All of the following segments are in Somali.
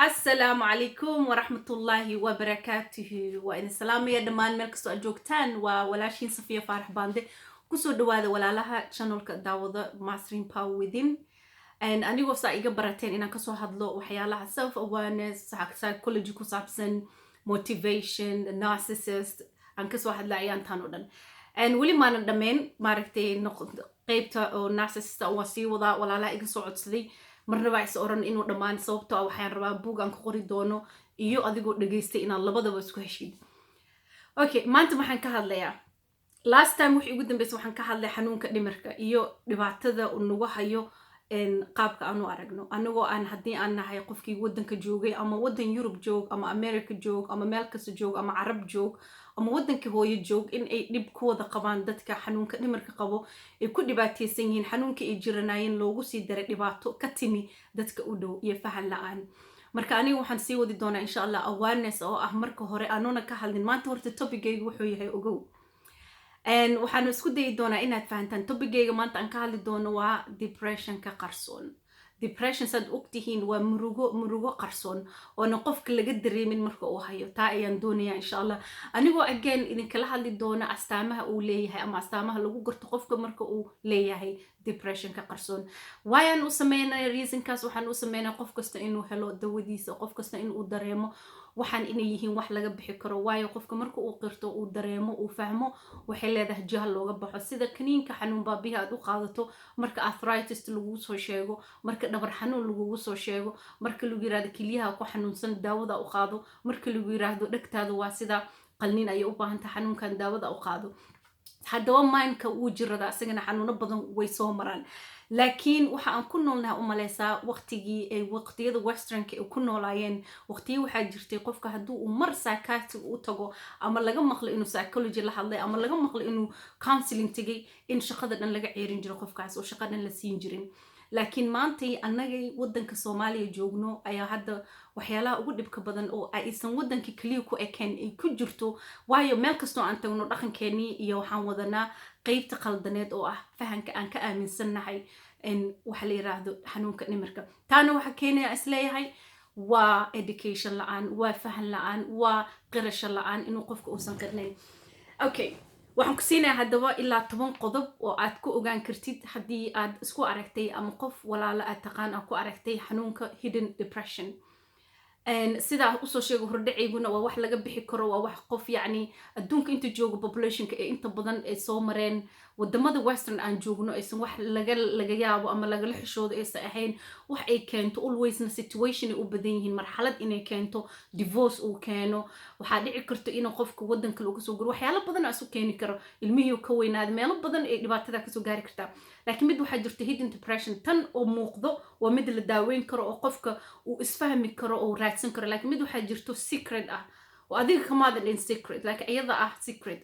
Asalaamu calaykum waraxmatullaahi wabarakaatuhu. Waa idin salaamaya dhammaan meel kastoo aad joogtaan. Waa walaashiin Safiya Faarax Baande. Kusoo dhawaada walaalaha channelka daawada Mastering Power Within. Anigoo saa iga barateen inaan kasoo hadlo waxyaalaha self awareness, psychology ku saabsan, motivation, narcissist aan kasoo hadla ayaantaan oo dhan. Weli maanan dhammeyn, maaragtay, qeybta oo narcissista waa sii wadaa. Walaalaha iga soo codsaday, marnaba is oran inuu dhammaan, sababtoo ah waxaan rabaa buug aan ku qori doono iyo adigoo dhageystay inaad labadaba isku heshid. Okay, maanta waxaan ka hadlayaa, last time wixii ugu dambeysay waxaan ka hadlay xanuunka dhimirka iyo dhibaatada uu nagu hayo, qaabka aanu aragno anagoo aan haddii aan nahay qofkii waddanka joogay, ama waddan Yurub joog, ama America joog, ama meel kasta joog, ama Carab joog, ama waddanka hooyo joog, in ay dhib ku wada qabaan dadka xanuunka dhimirka qabo, ay ku dhibaataysan yihiin xanuunka ay jiranaayeen, loogu sii daray dhibaato ka timi dadka u dhow iyo fahan la-aan. Marka aniga waxaan sii wadi doonaa, insha Allah, awareness oo ah marka hore aanuna ka hadlin. Maanta horta topicgayga wuxuu yahay, ogow, waxaan isku dayi doonaa inaad fahantaan. Topicgayga maanta aan ka hadli doono waa depressionka qarsoon. Depression, saad ogtihiin, waa murugo, murugo qarsoon oona qofka laga dareemin marka uu hayo. Taa ayaan doonayaa, insha Allah, anigoo again idinkala hadli doona astaamaha uu leeyahay ama astaamaha lagu garto qofka marka uu leeyahay depressionka qarsoon. Waayaan u sameynaya reasonkaas? Waxaan u sameynaya qof kasta inuu helo dawadiisa, qof kasta inuu dareemo waxaan inay yihiin wax laga bixi karo. Waayo, qofka marka uu qirto, uu dareemo, uu fahmo, waxay leedahay jiha looga baxo. Sida kaniinka xanuun baabihi aad u qaadato marka arthritis lagugu soo sheego, marka dhabar xanuun lagugu soo sheego, marka lagu yirahdo kelyaha ku xanuunsan, daawada u qaado, marka lagu yiraahdo dhegtaada waa sida qalnin ayay u baahan tahay, xanuunkan daawada u qaado. Haddaba mindka wuu jirada, isagana xanuuno badan way soo maraan. Laakiin waxa aan ku noolnahay u maleysaa waqtigii ay waqtiyada westernka ay ku noolaayeen. Waqtiyo waxaa jirtay qofka hadduu uu mar psychiatric u tago, ama laga maqlo inuu psychology la hadlay, ama laga maqlo inuu counseling tegay, in shaqada dhan laga ceerin jiro qofkaas oo shaqa dhan la siin jirin. Laakiin maantay annagay waddanka Soomaaliya joogno ayaa hadda waxyaalaha ugu dhibka badan oo aysan waddanka keliya ku ekayn ay ku jirto. Waayo, meel kastoo aan tagno, dhaqankeenii iyo waxaan wadanaa qeybta qaldaneed oo ah fahanka aan ka aaminsannahay waxa la yiraahdo xanuunka dhimirka. Taana waxa keenaya, isleeyahay, waa education la-aan, waa fahan la-aan, waa qirasho la-aan, inuu qofka uusan qirnayn. Okay, waxaan ku siinayaa haddaba ilaa 10 qodob oo aad ku ogaan kartid haddii aad isku aragtay ama qof walaalo aad taqaan aad ku aragtay xanuunka hidden depression. Sidaa usoo sheega hordhacayguna, waa wax laga bixi karo, waa wax qof, yacni, adduunka inta joogo, populationka ee inta badan ay soo mareen wadamada western aan joogno, aysan wax laga yaabo ama lagala xishoodo aysan ahayn. Wax ay keento alwaysna situation ay u badan yihiin, marxalad inay keento, divorce uu keeno, waxaa dhici karto inuu qofka waddan kale uga soo guro, waxyaalo badan isu keeni karo, ilmihii ka weynaada, meelo badan ay dhibaatada kasoo gaari kartaa. Laakiin mid waxaa jirta hidden depression, tan oo muuqdo waa mid la daaweyn karo oo qofka uu isfahmi karo oo raadsan karo. Laakiin mid waxaa jirto secret ah oo adiga kamaadan dhin secret, laakiin iyada ah secret,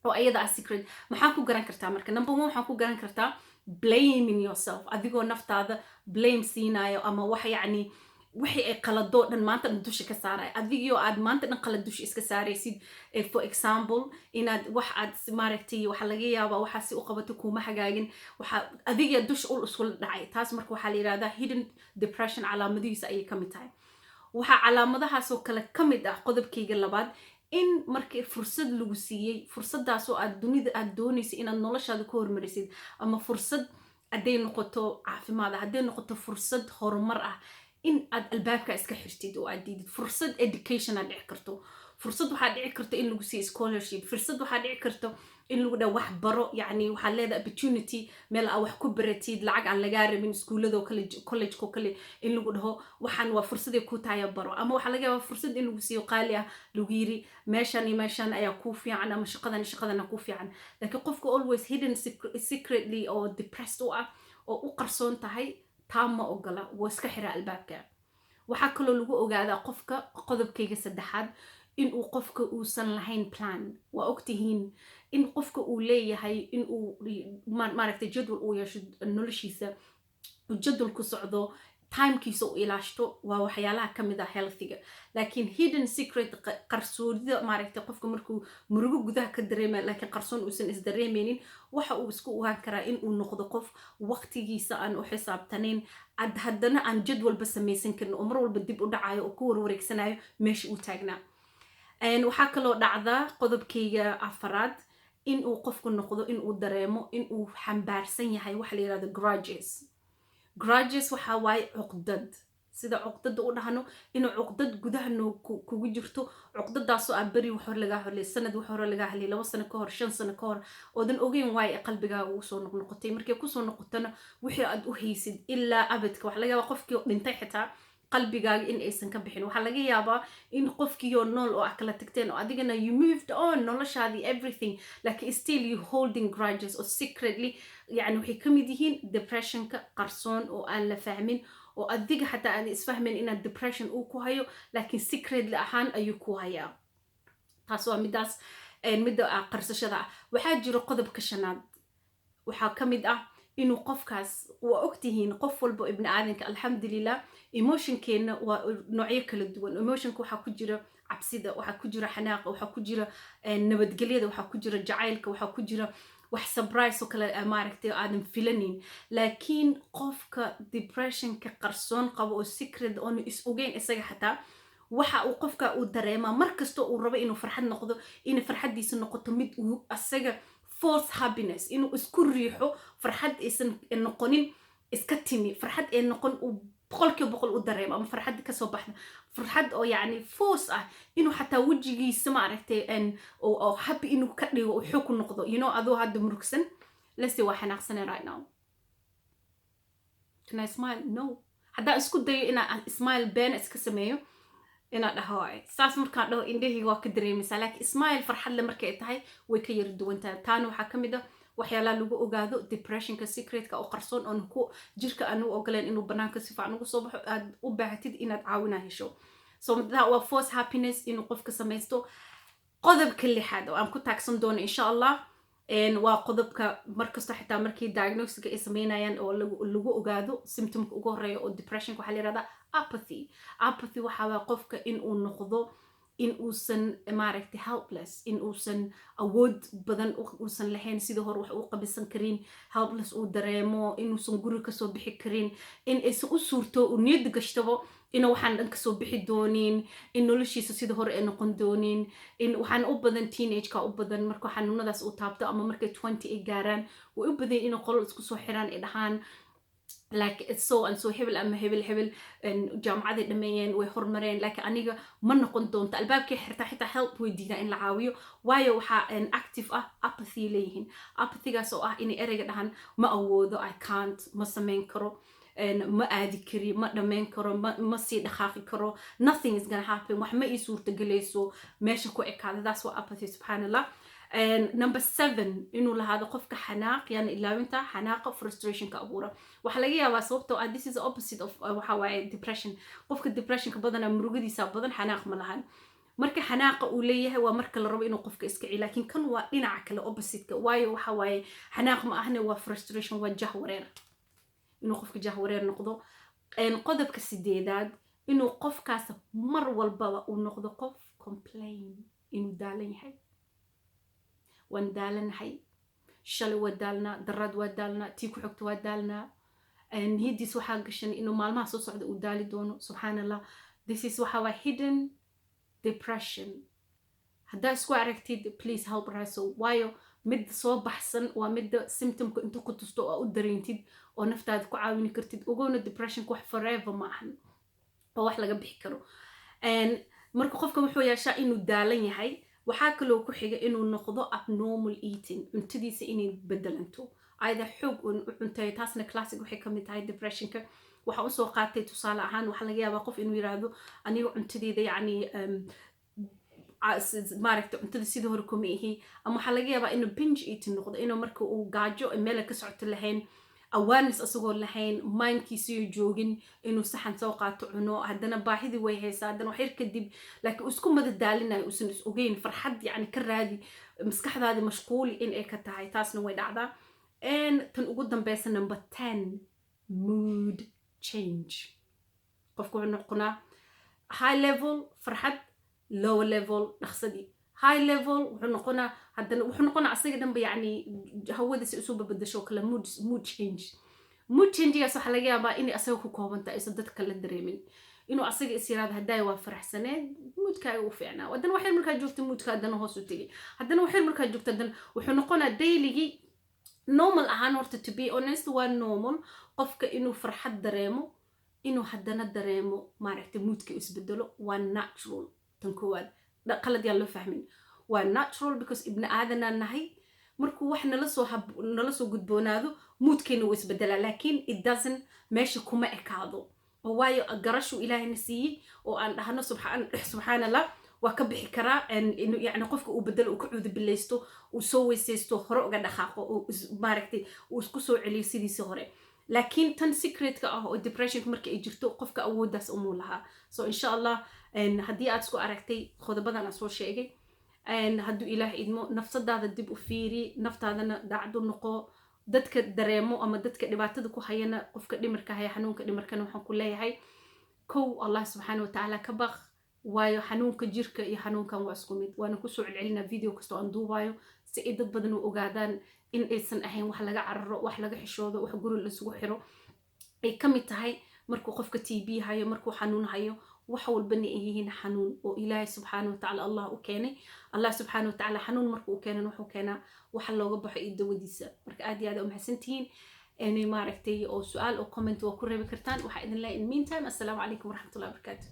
oo iyada ah secret. Maxaa ku garan kartaa marka? Number one, waxaa ku garan kartaa blaming yourself, adigoo naftaada blame siinayo, ama wax, yacni, wixii ay qaladoo dhan maanta dhan dusha ka saaraya, adigoo aad maanta dhan qalad dusha iska saaraysid. For example, inaad wax aad, maaragtay, waxaa laga yaabaa waxaa si u qabato kuuma hagaagin, waxaa adiga dusha ul iskula dhacay. Taas marka waxaa la yidhahdaa hidden depression, calaamadihiisa ayay ka mid tahay. Waxaa calaamadahaasoo kale ka mid ah qodobkayga labaad, in markii fursad lagu siiyey, fursadaasoo aad dunida aad doonaysa inaad noloshaada ku hormarisid, ama fursad hadday noqoto caafimaad ah, hadday noqoto fursad horumar ah, in aad albaabka iska xirtid oo aad diidid. Fursad education aad dhici karto, fursad waxaa dhici karto in lagu siiyo scholarship, fursad waxaa dhici karto in lagu dhaho wax baro, yacni waxaad leedahay opportunity meel aa wax ku baratid, lacag aan lagaa rabin, iskuuladoo kale, collegeko kale, in lagu dhaho waxaan waa fursaday ku tahay, baro. Ama waxaa laga yaabaa fursad in lagu siiyo qaali ah, lagu yiri meeshan iyo meeshan ayaa kuu fiican, ama shaqadan iyo shaqadan kuu fiican. Laakiin qofka always hidden, secretly oo depressed u ah oo u qarsoon tahay, taa ma ogola, waa iska xiraa albaabka. Waxaa kaloo lagu ogaadaa qofka, qodobkayga saddexaad, inuu qofka uusan lahayn plan. Waa ogtihiin in qofka uu leeyahay inuu, maaragtay, jadwal uu yeesho noloshiisa, uu jadwal ku socdo. Timekiisa u ilaashto waa waxyaalaha ka mid ah healthiga. Laakiin hidden secret, qarsoodida maaragtay, qofka markuu murugo gudaha ka dareemaya laakiin qarsoon uusan isdareemeynin, waxa uu isku ogaan karaa in uu noqdo qof waqtigiisa aan u xisaabtanayn, ad haddana aan jadwalba samaysan karin, oo mar walba dib u dhacayo oo ku warwareegsanayo meesha uu taagnaa. Waxaa kaloo dhacda qodobkayga afaraad in uu qofku noqdo in uu dareemo in uu xambaarsan yahay waxa la yirahdo grudges. Grudges waxa waaye cuqdad. Sida cuqdada u dhahno, inuu cuqdad gudaha noo kugu jirto, cuqdadaasoo ah beri wax hore lagaa horlay, sanad wax hore lagaa hadlay, 2 sano ka hor, 5 sano ka hor, oodan ogeyn waaye ee qalbigaaga ugu soo noqnoqotay. Markay kusoo noqotona, wixii aad u haysid ilaa abadka, waxa laga yaabaa qofkii dhintay xitaa qalbigaaga in aysan ka bixin. Waxaa laga yaabaa in qofkiioo nool oo ah kala tagteen oo adigana you moved on noloshaadii, everything, laakiin still you holding grudges oo secretly. Yani waxay ka mid yihiin depressionka qarsoon oo aan la fahmin, oo adiga xataa aan isfahmin inaad depression uu ku hayo, laakiin secretly ahaan ayuu ku hayaa. Taas waa midaas, midda qarsashada ah. Waxaa jiro qodobka shanaad. Waxaa ka mid ah inuu qofkaas, waa ogtihiin qof walba ibni aadanka, alxamdulilah, emotionkeena waa noocyo kala duwan. Emotionka waxaa ku jira cabsida, waxaa ku jira xanaaqa, waxaa ku jira nabadgelyada, waxaa ku jira jacaylka, waxaa ku jira wax surprise oo kale, maaragtay, aadan filanin. Laakiin qofka depressionka qarsoon qabo oo secret oonu is ogeyn isaga xataa, waxa uu qofka uu dareemaa mar kasta uu rabo inuu farxad noqdo, inay farxaddiisa noqoto mid uu asaga false happiness, inuu isku riixo farxad aysan noqonin iska timi, farxad ee noqon uu 100% u dareemo ama farxad kasoo baxda, farxad oo yacni force ah, inuu xataa wejigiisa, maaragtay, oo happy inuu ka dhigo, uu xoog ku noqdo. Adoo hadda murugsan, let's say waa xanaaqsanay right now, can I smile? No. Haddaan isku dayo inaan smile been iska sameeyo, inaan dhaho saas, markaan dhaho indhahayga waa ka dareemaysaa. Laakiin smile farxad le markay tahay way ka yara duwan tahay. Taana waxaa ka mid ah waxyaalaha lagu ogaado depressionka secretka oo qarsoon, oon ku jirka aan u ogoleen inuu banaanka si fiican ugu soo baxo, aad u baahatid inaad caawina hesho. So that waa force happiness inuu qofka samaysto. Qodobka lixaad oo aan ku taagsan doono insha Allah waa qodobka markasta xitaa markii diagnostica ay sameynayaan oo lagu ogaado symptomka ugu horeeya oo depressionka, waxaa la yirahdaa apathy. Apathy waxaa waa qofka in uu noqdo in uusan, maaragtay, helpless, in uusan awood badan uusan lahayn, sidii hore wax uu qabisan karin, helpless uu dareemo, inuusan guri kasoo bixi karin, in aysan u suurto uu niyadda gashtabo ina waxaan dhan kasoo bixi doonin, in noloshiisa sidii hore ay noqon doonin. In waxaan u badan teenageka u badan, marka xanuunadaas uu taabto ama markay 20 ay gaaraan, way u badan inay qolol isku soo xiraan, ay dhahaan like it's so and so, hebel ama hebel hebel jaamacaday dhameeyeen, way hormareen, laakiin aniga ma noqon doonto. Albaabkay xirtaa, xitaa help way diidaa in la caawiyo, waayo waxaa active ah apathy leeyihiin. Apathygaas oo ah inay ereyga dhahaan "ma awoodo", "I can't", "ma samayn karo", "ma aadi kari", "ma dhammayn karo", ma sii dhaqaaqi karo", "nothing is gonna happen", "wax ma ii suurtagelayso", meesha ku ekaada. That's waa apathy, subxaan Allah. Number seven, inuu lahaado qofka xanaaq, yani ilaawinta xanaaqa frustrationka abuura. Waxaa laga yaabaa sababtoo ah this is the opposite of waxa waaye depression. Qofka depressionka badanaa murugadiisa badan, xanaaq ma lahan. Marka xanaaqa uu leeyahay waa marka la rabo inuu qofka iska celiyo, laakiin kan waa dhinaca kale, oppositeka. Waayo waxa waaye xanaaq ma ahne, waa frustration, waa jah wareer, inuu qofka jah wareer noqdo. Qodobka sideedaad, inuu qofkaas mar walbaba uu noqdo qof complain, inuu daalan yahay. "Waan daalanahay, shalay waa daalnaa, daraad waa daalnaa, tii ku xigta waa daalnaa." Niyadiis waxaa gashan inuu maalmaha soo socda uu daali doono. Subxaan Allah, this is waxa waa hidden depression. Haddaa isku aragtid, please help raso, waayo midda soo baxsan waa midda symptomka inta ku tusto oo u dareentid oo naftaada ku caawini kartid. Ogowna depressionka wax forever ma ahan oo wax laga bixi karo. Marka qofka wuxuu yeeshaa inuu daalan yahay. Waxaa kaloo ku xiga inuu noqdo abnormal eating, cuntadiisa inay bedelanto, ayada xoog u cuntayo. Taasna classic waxay kamid tahay depressionka. Waxaa usoo qaatay tusaale ahaan, waxaa laga yaabaa qof inuu yiraahdo, "Aniga cuntadeyda, yacni, maaragta, cuntada sidii hore kuma ihi." Ama waxaa laga yaabaa inuu binge eating noqdo, inuu marka uu gaajo meel ka socoto lahayn, awareness asagoo lahayn, mindkiisiyo joogin, inuu saxan soo qaato, cuno, haddana baahidii way haysaa, haddana wax yar kadib, laakiin isku madadaalinayo, uusan is ogeyn, farxad yacni ka raadi, maskaxdaadi mashquuli in ay ka tahay. Taasna way dhacdaa. Tan ugu dambeysa, number 10, mood change. Qofka wuxuu noqonaa high level farxad, low level dhaqsadii. High level wuxuu noqonaa, haddana wuxuu noqonaa asaga dhanba, yacni hawada si isu babadasho kale, mood change. Mood change-gaas waxaa laga yaabaa inay asaga ku kooban tahay, aysan dadka kala dareemin, inuu asaga is yiraahdo, "Haddaay waa faraxsaneed, mood-kaaga u fiicnaa." Haddana waxyar markaa joogta, mood-ka haddana hoos u tegay. Haddana waxyar markaa joogta, haddana wuxuu noqonaa daily-gii normal ahaan. Horta, to be honest, waa normal qofka inuu farxad dareemo, inuu haddana dareemo, maaragtay, mood-ka isbedelo. Waa natural. Tan koowaad, qalad yaan loo fahmin, waa natural because ibni aadanaan nahay. Markuu wax nala soo gudboonaado, mood-keena wuu isbedelaa, laakiin it doesn't meesha kuma ekaado, oo waayo garashuu Ilaahayna siiyey oo aan dhahno subxaan Allah, waa ka bixi karaa. Yani qofka uu bedelo, uu ka cuudubilaysto, uu soo weysaysto, hore uga dhaqaaqo, oo maaragtay uu isku soo celiyo sidiisii hore. Laakiin tan secret-ka ah oo depression-ka marka ay jirto, qofka awooddaas umuu lahaa. So insha Allah, haddii aad isku aragtay qodobadan aan soo sheegay, hadduu Ilaah idmo, nafsadaada dib u fiiri, naftaadana daacad u noqo. Dadka dareemo ama dadka dhibaatada ku hayana, qofka dhimirka haya, xanuunka dhimirkana, waxaan ku leeyahay: kow, Allah subxaana watacaala ka baq, waayo xanuunka jirka iyo xanuunkan waa isku mid. Waana kusoo celcelinaa video kastoo aan duubayo si ay dad badan u ogaadaan in aysan ahayn wax laga cararo, wax laga xishoodo, wax guri laisugu xiro. Ay ka mid tahay markuu qofka TB hayo, markuu xanuun hayo, wax walbana ay yihiin xanuun oo Ilaahay subxaana watacaala Allah u keenay. Allah subxaana watacaala xanuun markuu u keenan, wuxuu keenaa waxa looga baxo iyo dawadiisa. Marka aad iyo aad umahadsantihiin. Maaragtay, oo su-aal oo comment waa ku reebi kartaan. Waxaa idin leeyahay in meantime, assalaamu calaykum waraxmatullahi wabarakaatu.